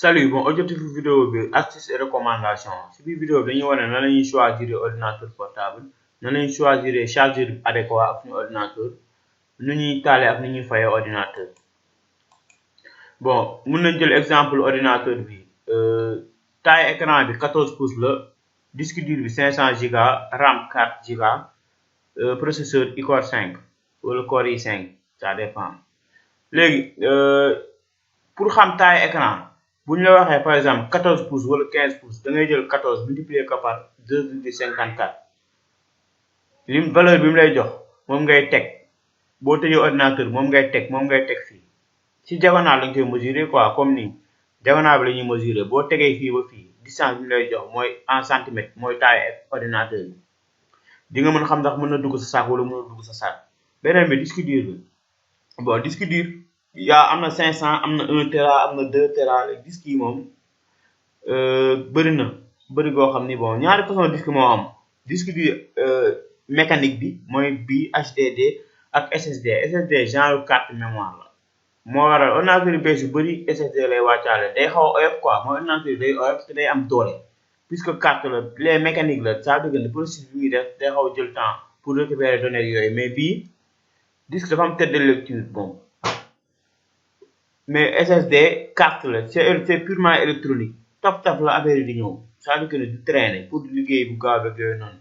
Salut, bon, objectif vidéo bi astuce et recommandation. Si biir vidéo bi dañuy wane nan la ñuy choisir ordinateur portable, nan la ñuy choisir chargeur adéquat ak suñu ordinateur, nu ñuy taale ak nu ñuy fayee ordinateur. Bon, mun nañ jël exemple ordinateur bi. Taille écran bi 14 pouces la, disque dur bi 500 Go, RAM 4 Go, processeur i-Core 5 wala Core i5, ça dépend. Léegi pour xam taille écran. bu ñu la waxee par exemple 14 pouces wala 15 pouces da ngay jël 14 multiplier ko par 2,54 lim valeur bi mu lay jox moom ngay teg boo tëjee ordinateur moom ngay teg fii ci diagonale lañ koy mesurer quoi comme nii diagonale bi la ñuy mesurer boo tegee fii ba fii distance bi mu lay jox mooy en centimètre mooy taille ordinateur bi di nga mën xam ndax mën na dugg sa sac wala mën na dugg sa sac. beneen bi disque dur bi bon disque dur am na 500 am na 1 Tera am na 2 Tera les disques yi moom bëri goo xam ni bon ñaari façon disque moo am disque dur mécanique bi mooy bi HDD ak SSD genre carte mémoire la moo waral ordinateur yu bees yu bëri SSD lay wàccaale day xaw a oyof quoi mooy ordinateur day oyof te day am doole puisque carte la les mécanique la ça veut dire que le processus bi muy def day xaw a jël temps pour récupérer données yooyu mais bii disque dafa am tête de lecture bon. mais SSD carte la c'est purement électronique taf la affaire yi di ñëw c'est-à-dire que du traîner pour liggéey bu gaaw ak yooyu noonu.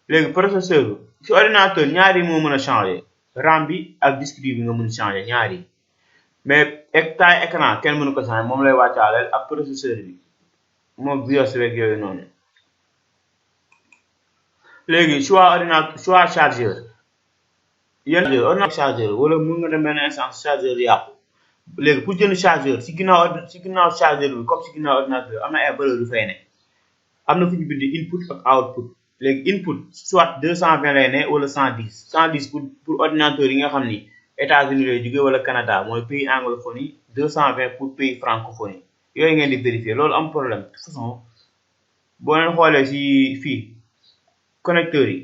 léegi processeur bi ci ordinateur ñaar yi moo mën a changer RAM bi ak disque dur bi nga mën a changer ñaar yi mais taille écran kenn mënu ko changer moom lay wàccaaleel ak processeur bi moom BIOS rek yooyu noonu. léegi choix chargeur yenn ordinateur chargeur wala mën nga dem benn instance chargeur yàqu. léegi pour jënd chargeur si ginnaaw chargeur bi comme si ginnaaw ordinateur am na ay valeur yu fay ne am na fu ñu bind input ak output. léegi input soit 220 lay ne wala 110 pour ordinateur yi nga xam ni États-Unis lay jóge wala Canada mooy pays anglophonie 220 pour pays francophonie yooyu ngeen di vérifier loolu am problème de toute façon boo leen xoolee si fii connecteurs yi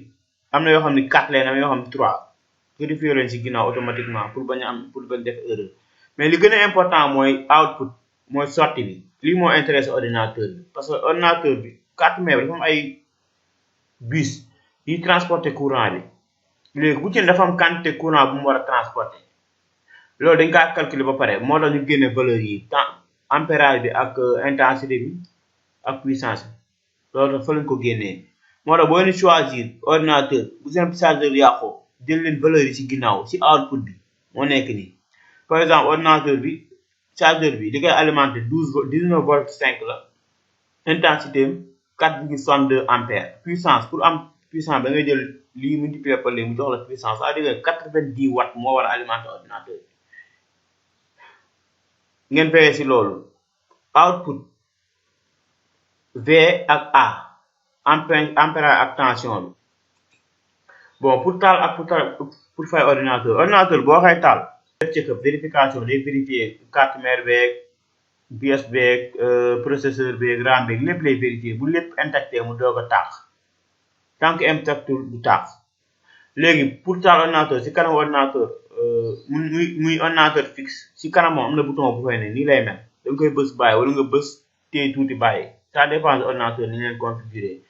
am na yoo xam ni 4 lay ne am yoo xam ni 3 vérifier leen si ginnaaw automatiquement pour bañ def erreur. mais li gën a important mooy output mooy sortie bi lii moo intéressé ordinateur bi parce que ordinateur bi carte mère dafa am ay bus yi transporter courant bi léegi bu ci dafa am quantité courant bu mu war a transporter loolu dañ kaa calculer ba pare moo tax ñu génne valeur yi temps ampérage bi ak intensité bi ak puissance bi loolu fa lañ ko génnee moo tax boo leen choisir ordinateur bu seen chargeur yàqoo jël leen valeur yi ci ginnaaw ci output bi moo nekk nii. par exemple ordinateur bi chargeur bi di koy alimenter 19 volts 5 la intensité am 4,62 ampères puissance pour am puissance da ngay jël lii multiplier par lii mu jox la puissance c'est-à-dire 90 watts moo war a alimenter ordinateur bi ngeen veillé si loolu. output V ak A ampérage ak tension bi bon pour taal ak pour fay ordinateur boo xay taal. check-up vérification day vérifier carte mère beeg BIOS beeg processeur beeg RAM beeg lépp lay vérifier bu lépp intacté mu doog a taax tant que intactul du taax. léegi pour taal ordinateur si kanam ordinateur muy ordinateur fixe si kanam am na bouton bu fay ne nii lay mel da nga koy bës bàyyi wala nga bës téye tuuti bàyyi ça dépend de ordinateur ni ñu leen configurer.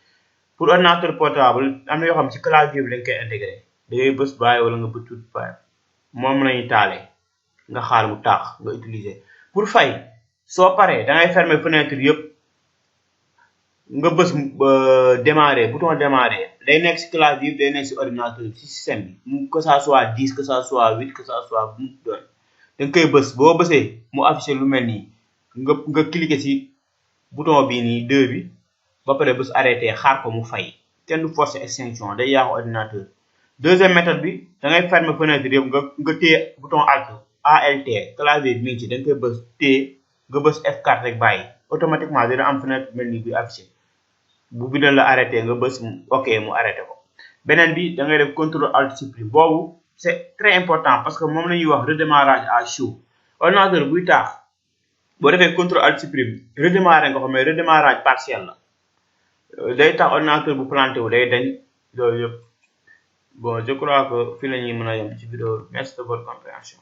pour ordinateur portable am na yoo xam si clavier bi lañ koy intégré da ngay bës bàyyi wala nga bës tuuti bàyyi. moom lañuy taale nga xaar mu taax nga utiliser. pour fay soo paree da ngay fermer fenêtre yëpp nga bës démarrer bouton démarrer day nekk si clavier day nekk si ordinateur si système bi mu que ça soit 10 que ça soit 8 que ça soit bu mu doon da nga koy bës boo bësee mu affiché lu mel nii nga cliquer si bouton bii nii 2 bi ba pare bës arrêté xaar ko mu fay kenn du forcer extinction day yàqu ordinateur. deuxième méthode bi da ngay fermer fenêtre yëpp nga téye bouton ALT clavier bi mi ngi ci da nga koy bës téye nga bës F4 rek bàyyi automatiquement dina am fenêtre mel ni bi affiché bu bindal la arrêté nga bës ok mu arrêté ko. beneen bi da ngay def contrôle alt supprime boobu c'est très important parce que moom la ñuy wax redémarrage à chaud. ordinateur buy taax boo defee contrôle alt supprime redémarrer nga ko mais redémarrage partiel la day tax ordinateur bu planté wu day dañ loolu yëpp. Bon, je crois que fii la ñuy mën a yem ci vidéo. Merci de votre compréhension.